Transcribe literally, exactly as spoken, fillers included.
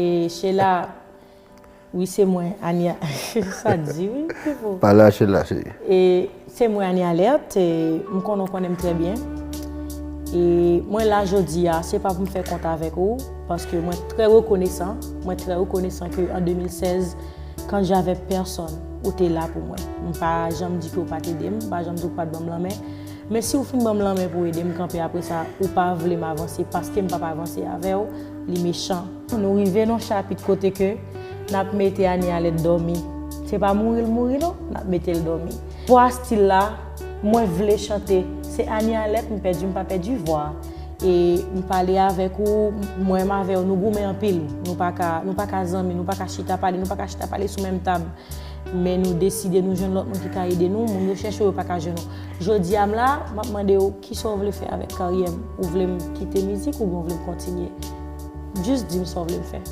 E Sheila, wi, se mwen, Ania. Sa di, wi, pipo. Pale a Sheila, cheri. E se mwen, Ania Alerte. E m konnen w konnen m trè byen. E mwen la jodi a, se pa pou m fè kont avèk ou, paske mwen trè rekonesan. Mwen trè rekonesan ke an de mil sèz, quand j'avais personne, ou te la pou mwen. M pa janm di ke w pa t ede m, m pa janm di w pa t ban m lanmen. Men si w fin ban m lanmen pou w ede m kanpe apre sa, ou pa vle m avanse paske m p ap avanse avè w, li mechan. Nou rive nan chapit kote ke n ap mete Anie Alerte dòmi. Se pa mouri l mouri non, n ap mete l dòmi. Vwa stil la, mwen vle chante. Se Anie Alerte m pèdi, m pa pèdi vwa. E m pale avèk ou, mwen m avè w, nou goumen anpil. Nou pa ka, nou pa ka zanmi, nou pa ka chita pale, nou pa ka chita pale sou menm tab. Men nou deside nou jwenn lòt moun ki ka ede nou, moun yo chèche w, yo pa ka jwenn ou. Jodi a m la, m ap mande w, kisa w vle fè avèk karyè m? Ou vle m kite mizik oubyen w vle m kontinye? Jis di m sa w vle m fè.